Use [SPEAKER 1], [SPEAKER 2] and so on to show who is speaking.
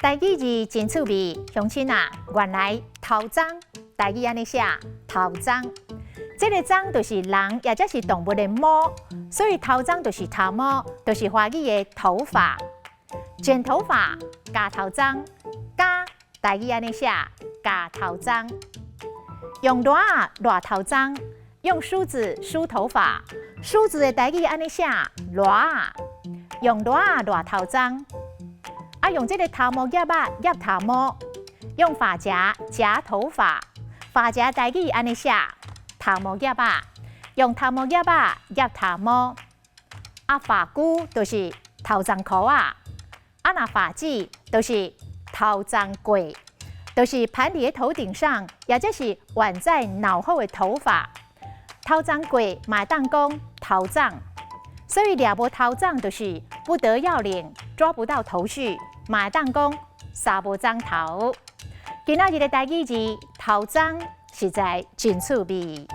[SPEAKER 1] 台語字真趣味，鄉親啊，原來頭鬃台語按呢寫，頭鬃。這个鬃就是人，抑者是動物的毛，所以頭鬃就是頭毛，就是華語的頭髮。剪頭髮，鉸頭鬃，鉸台語按呢寫，鉸頭鬃。用捋仔捋頭鬃，用梳子梳頭髮，梳子的台語按呢寫，捋仔，用捋仔捋頭鬃。啊，用這个頭毛夾仔夾頭毛，用髮夾夾頭髮，髮夾台語按呢寫，頭毛夾仔，用頭毛夾仔夾頭毛。啊，髮箍就是頭鬃箍仔，啊，若髮髻就是頭鬃過，就是盤佇頭頂上，抑者是挽在腦後的頭髮。頭鬃過嘛會當講頭鬃，所以掠無頭鬃就是不得要領，抓不到頭緒，嘛會當講捎無鬃頭。今仔日的台語字頭鬃實在真趣味。